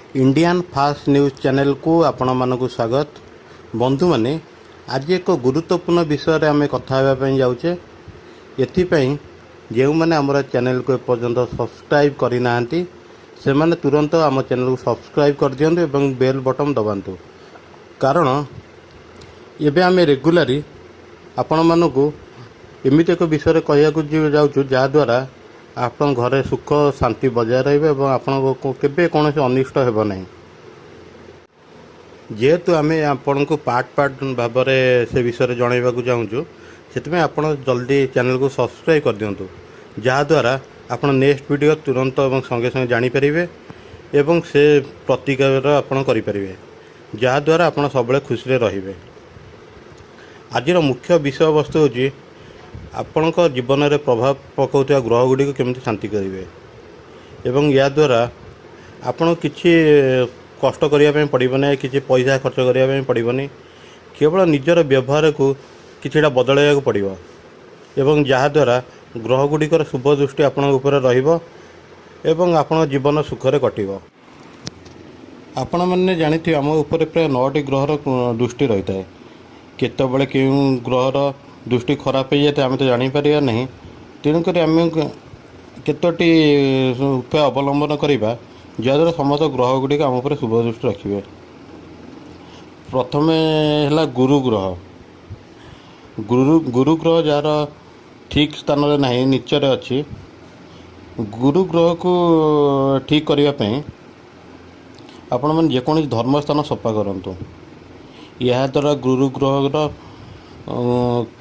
Indian first news ଚ୍ୟାନେଲକୁ ଆପଣମାନଙ୍କୁ ସ୍ୱାଗତ। ବନ୍ଧୁମାନେ, ଆଜି ଏକ ଗୁରୁତ୍ୱପୂର୍ଣ୍ଣ ବିଷୟରେ ଆମେ କଥା ହେବା ପାଇଁ ଯାଉଛେ। ଏଥିପାଇଁ ଯେଉଁମାନେ ଆମର ଚ୍ୟାନେଲକୁ ଏପର୍ଯ୍ୟନ୍ତ ସବସ୍କ୍ରାଇବ୍ କରିନାହାନ୍ତି, ସେମାନେ ତୁରନ୍ତ ଆମ ଚ୍ୟାନେଲକୁ ସବସ୍କ୍ରାଇବ୍ କରିଦିଅନ୍ତୁ ଏବଂ ବେଲ୍ ବଟନ୍ ଦବାନ୍ତୁ, କାରଣ ଏବେ ଆମେ ରେଗୁଲାରି ଆପଣମାନଙ୍କୁ ଏମିତି ଏକ ବିଷୟରେ କହିବାକୁ ଯାଉଛୁ, ଯାହାଦ୍ୱାରା ଆପଣଙ୍କ ଘରେ ସୁଖ ଶାନ୍ତି ବଜାୟ ରହିବ ଏବଂ ଆପଣଙ୍କ କେବେ କୌଣସି ଅନିଷ୍ଟ ହେବ ନାହିଁ। ଯେହେତୁ ଆମେ ଆପଣଙ୍କୁ ପାର୍ଟ ପାର୍ଟ ଭାବରେ ସେ ବିଷୟରେ ଜଣାଇବାକୁ ଚାହୁଁଛୁ, ସେଥିପାଇଁ ଆପଣ ଜଲ୍ଦି ଚ୍ୟାନେଲକୁ ସବସ୍କ୍ରାଇବ୍ କରିଦିଅନ୍ତୁ, ଯାହାଦ୍ୱାରା ଆପଣ ନେକ୍ସଟ ଭିଡ଼ିଓ ତୁରନ୍ତ ଏବଂ ସଙ୍ଗେ ସଙ୍ଗେ ଜାଣିପାରିବେ ଏବଂ ସେ ପ୍ରତିକାର ଆପଣ କରିପାରିବେ, ଯାହାଦ୍ୱାରା ଆପଣ ସବୁବେଳେ ଖୁସିରେ ରହିବେ। ଆଜିର ମୁଖ୍ୟ ବିଷୟବସ୍ତୁ ହେଉଛି, ଆପଣଙ୍କ ଜୀବନରେ ପ୍ରଭାବ ପକାଉଥିବା ଗ୍ରହ ଗୁଡ଼ିକୁ କେମିତି ଶାନ୍ତି କରିବେ ଏବଂ ଏହାଦ୍ୱାରା ଆପଣଙ୍କୁ କିଛି କଷ୍ଟ କରିବା ପାଇଁ ପଡ଼ିବ ନାହିଁ, କିଛି ପଇସା ଖର୍ଚ୍ଚ କରିବା ପାଇଁ ପଡ଼ିବନି। କେବଳ ନିଜର ବ୍ୟବହାରକୁ କିଛିଟା ବଦଳାଇବାକୁ ପଡ଼ିବ ଏବଂ ଯାହାଦ୍ୱାରା ଗ୍ରହ ଗୁଡ଼ିକର ଶୁଭ ଦୃଷ୍ଟି ଆପଣଙ୍କ ଉପରେ ରହିବ ଏବଂ ଆପଣଙ୍କ ଜୀବନ ସୁଖରେ କଟିବ। ଆପଣମାନେ ଜାଣିଥିବେ, ଆମ ଉପରେ ପ୍ରାୟ ନଅଟି ଗ୍ରହର ଦୃଷ୍ଟି ରହିଥାଏ। କେତେବେଳେ କେଉଁ ଗ୍ରହର ଦୃଷ୍ଟି ଖରାପ ହେଇଯାଇଥାଏ, ଆମେ ତ ଜାଣିପାରିବା ନାହିଁ। ତେଣୁକରି ଆମେ କେତୋଟି ଉପାୟ ଅବଲମ୍ବନ କରିବା, ଯାହାଦ୍ୱାରା ସମସ୍ତ ଗ୍ରହ ଗୁଡ଼ିକ ଆମ ଉପରେ ଶୁଭ ଦୃଷ୍ଟି ରଖିବେ। ପ୍ରଥମେ ହେଲା ଗୁରୁ ଗ୍ରହ। ଗୁରୁ ଗ୍ରହ ଯାହାର ଠିକ୍ ସ୍ଥାନରେ ନାହିଁ, ନୀଚରେ ଅଛି, ଗୁରୁ ଗ୍ରହକୁ ଠିକ୍ କରିବା ପାଇଁ ଆପଣମାନେ ଯେକୌଣସି ଧର୍ମସ୍ଥାନ ସଫା କରନ୍ତୁ। ଏହାଦ୍ୱାରା ଗୁରୁ ଗ୍ରହର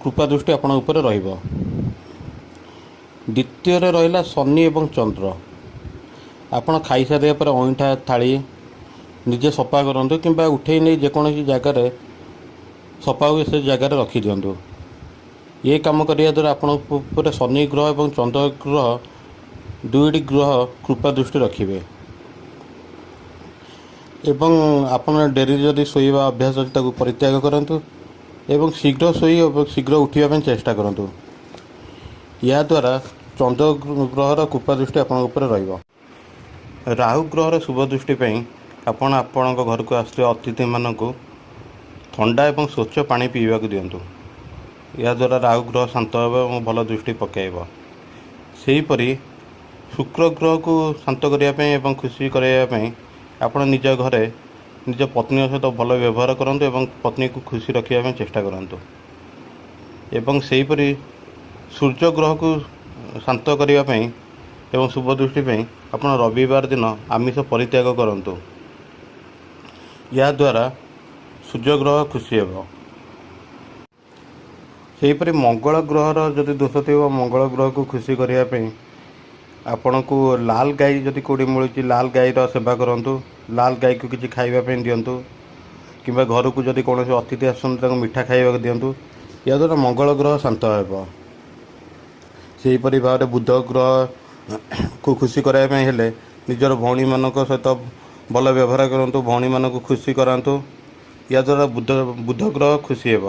କୃପା ଦୃଷ୍ଟି ଆପଣଙ୍କ ଉପରେ ରହିବ। ଦ୍ୱିତୀୟରେ ରହିଲା ଶନି ଏବଂ ଚନ୍ଦ୍ର। ଆପଣ ଖାଇସାରିବା ପରେ ଅଇଁଠା ଥାଳି ନିଜେ ସଫା କରନ୍ତୁ କିମ୍ବା ଉଠେଇ ନେଇ ଯେକୌଣସି ଜାଗାରେ ସଫା ହୁଏ, ସେ ଜାଗାରେ ରଖିଦିଅନ୍ତୁ। ଏ କାମ କରିବା ଦ୍ୱାରା ଆପଣଙ୍କ ଉପରେ ଶନି ଗ୍ରହ ଏବଂ ଚନ୍ଦ୍ର ଗ୍ରହ, ଦୁଇଟି ଗ୍ରହ କୃପା ଦୃଷ୍ଟି ରଖିବେ। ଏବଂ ଆପଣ ଡେରିରେ ଯଦି ଶୋଇବା ଅଭ୍ୟାସ ଅଛି, ତାକୁ ପରିତ୍ୟାଗ କରନ୍ତୁ ଏବଂ ଶୀଘ୍ର ଶୋଇ ଏବଂ ଶୀଘ୍ର ଉଠିବା ପାଇଁ ଚେଷ୍ଟା କରନ୍ତୁ। ଏହାଦ୍ୱାରା ଚନ୍ଦ୍ର ଗ୍ରହର କୃପା ଦୃଷ୍ଟି ଆପଣଙ୍କ ଉପରେ ରହିବ। ରାହୁ ଗ୍ରହର ଶୁଭ ଦୃଷ୍ଟି ପାଇଁ ଆପଣ ଆପଣଙ୍କ ଘରକୁ ଆସୁଥିବା ଅତିଥିମାନଙ୍କୁ ଥଣ୍ଡା ଏବଂ ସ୍ୱଚ୍ଛ ପାଣି ପିଇବାକୁ ଦିଅନ୍ତୁ। ଏହାଦ୍ୱାରା ରାହୁ ଗ୍ରହ ଶାନ୍ତ ହେବ ଏବଂ ଭଲ ଦୃଷ୍ଟି ପକାଇବ। ସେହିପରି ଶୁକ୍ର ଗ୍ରହକୁ ଶାନ୍ତ କରିବା ପାଇଁ ଏବଂ ଖୁସି କରାଇବା ପାଇଁ ଆପଣ ନିଜ ଘରେ ନିଜ ପତ୍ନୀଙ୍କ ସହିତ ଭଲ ବ୍ୟବହାର କରନ୍ତୁ ଏବଂ ପତ୍ନୀକୁ ଖୁସି ରଖିବା ପାଇଁ ଚେଷ୍ଟା କରନ୍ତୁ। ଏବଂ ସେହିପରି ସୂର୍ଯ୍ୟ ଗ୍ରହକୁ ଶାନ୍ତ କରିବା ପାଇଁ ଏବଂ ଶୁଭ ଦୃଷ୍ଟି ପାଇଁ ଆପଣ ରବିବାର ଦିନ ଆମିଷ ପରିତ୍ୟାଗ କରନ୍ତୁ। ଏହାଦ୍ୱାରା ସୂର୍ଯ୍ୟ ଗ୍ରହ ଖୁସି ହେବ। ସେହିପରି ମଙ୍ଗଳ ଗ୍ରହର ଯଦି ଦୋଷ ଥିବ, ମଙ୍ଗଳ ଗ୍ରହକୁ ଖୁସି କରିବା ପାଇଁ ଆପଣଙ୍କୁ ଲାଲ ଗାଈ ଯଦି କେଉଁଠି ମିଳୁଛି, ଲାଲ ଗାଈର ସେବା କରନ୍ତୁ। ଲାଲ ଗାଈକୁ କିଛି ଖାଇବା ପାଇଁ ଦିଅନ୍ତୁ କିମ୍ବା ଘରକୁ ଯଦି କୌଣସି ଅତିଥି ଆସନ୍ତି, ତାଙ୍କୁ ମିଠା ଖାଇବାକୁ ଦିଅନ୍ତୁ। ଏହାଦ୍ୱାରା ମଙ୍ଗଳ ଗ୍ରହ ଶାନ୍ତ ହେବ। ସେହିପରି ଭାବରେ ବୁଧ ଗ୍ରହକୁ ଖୁସି କରାଇବା ପାଇଁ ହେଲେ ନିଜର ଭଉଣୀମାନଙ୍କ ସହିତ ଭଲ ବ୍ୟବହାର କରନ୍ତୁ, ଭଉଣୀମାନଙ୍କୁ ଖୁସି କରାନ୍ତୁ। ଏହାଦ୍ୱାରା ବୁଧ ଗ୍ରହ ଖୁସି ହେବ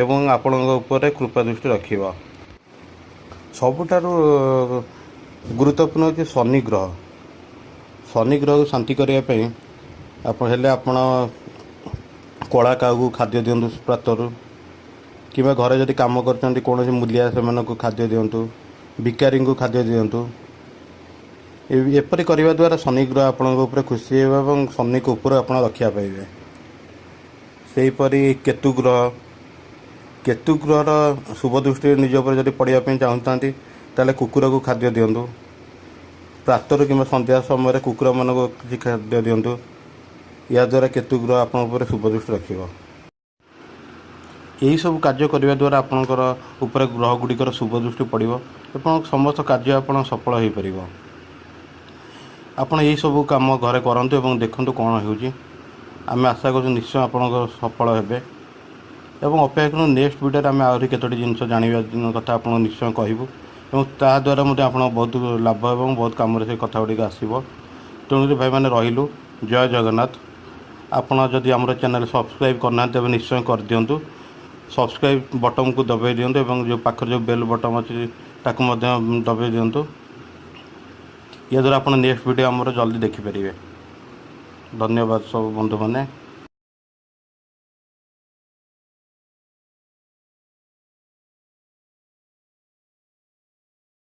ଏବଂ ଆପଣଙ୍କ ଉପରେ କୃପା ଦୃଷ୍ଟି ରଖିବ। ସବୁଠାରୁ ଗୁରୁତ୍ୱପୂର୍ଣ୍ଣ ହେଉଛି ଶନି ଗ୍ରହ। ଶନି ଗ୍ରହକୁ ଶାନ୍ତି କରିବା ପାଇଁ ଆପଣ ହେଲେ ଆପଣ କଳା କାଉକୁ ଖାଦ୍ୟ ଦିଅନ୍ତୁ ପ୍ରାତରୁ, କିମ୍ବା ଘରେ ଯଦି କାମ କରୁଛନ୍ତି କୌଣସି ମୂଲିଆ, ସେମାନଙ୍କୁ ଖାଦ୍ୟ ଦିଅନ୍ତୁ, ଭିକାରୀଙ୍କୁ ଖାଦ୍ୟ ଦିଅନ୍ତୁ। ଏପରି କରିବା ଦ୍ୱାରା ଶନି ଗ୍ରହ ଆପଣଙ୍କ ଉପରେ ଖୁସି ହେବ ଏବଂ ଶନିଙ୍କ ଉପରୁ ଆପଣ ରକ୍ଷା ପାଇବେ। ସେହିପରି କେତୁ ଗ୍ରହ। କେତୁ ଗ୍ରହର ଶୁଭ ଦୃଷ୍ଟିରେ ନିଜ ଉପରେ ଯଦି ପଡ଼ିବା ପାଇଁ ଚାହୁଁଥାନ୍ତି, ତାହେଲେ କୁକୁରକୁ ଖାଦ୍ୟ ଦିଅନ୍ତୁ। ପ୍ରାତରୁ କିମ୍ବା ସନ୍ଧ୍ୟା ସମୟରେ କୁକୁରମାନଙ୍କୁ କିଛି ଖାଦ୍ୟ ଦିଅନ୍ତୁ। ଏହାଦ୍ୱାରା କେତୁ ଗ୍ରହ ଆପଣଙ୍କ ଉପରେ ଶୁଭ ଦୃଷ୍ଟି ରଖିବ। ଏହିସବୁ କାର୍ଯ୍ୟ କରିବା ଦ୍ୱାରା ଆପଣଙ୍କର ଉପରେ ଗ୍ରହ ଗୁଡ଼ିକର ଶୁଭ ଦୃଷ୍ଟି ପଡ଼ିବ ଏବଂ ସମସ୍ତ କାର୍ଯ୍ୟ ଆପଣ ସଫଳ ହୋଇପାରିବ। ଆପଣ ଏହିସବୁ କାମ ଘରେ କରନ୍ତୁ ଏବଂ ଦେଖନ୍ତୁ କ'ଣ ହେଉଛି। ଆମେ ଆଶା କରୁଛୁ, ନିଶ୍ଚୟ ଆପଣଙ୍କ ସଫଳ ହେବେ। ଏବଂ ଅପେକ୍ଷା କରନ୍ତୁ, ନେକ୍ସଟ ଭିଡ଼ିଓରେ ଆମେ ଆହୁରି କେତୋଟି ଜିନିଷ ଜାଣିବା କଥା ଆପଣଙ୍କୁ ନିଶ୍ଚୟ କହିବୁ ଏବଂ ତାହା ଦ୍ୱାରା ମଧ୍ୟ ଆପଣଙ୍କ ବହୁତ ଲାଭ ଏବଂ ବହୁତ କାମରେ ସେ କଥା ଗୁଡ଼ିକ ଆସିବ। ତେଣୁକରି ଭାଇମାନେ, ରହିଲୁ। ଜୟ ଜଗନ୍ନାଥ। ଆପଣ ଯଦି ଆମର ଚ୍ୟାନେଲ୍ ସବସ୍କ୍ରାଇବ୍ କରିନାହାନ୍ତି, ତେବେ ନିଶ୍ଚୟ କରିଦିଅନ୍ତୁ। ସବସ୍କ୍ରାଇବ୍ ବଟନ୍କୁ ଦବାଇ ଦିଅନ୍ତୁ ଏବଂ ଯେଉଁ ପାଖରେ ଯେଉଁ ବେଲ୍ ବଟନ୍ ଅଛି, ତାକୁ ମଧ୍ୟ ଦବାଇ ଦିଅନ୍ତୁ। ଏହାଦ୍ୱାରା ଆପଣ ନେକ୍ସଟ ଭିଡ଼ିଓ ଆମର ଜଲ୍ଦି ଦେଖିପାରିବେ। ଧନ୍ୟବାଦ ସବୁ ବନ୍ଧୁମାନେ।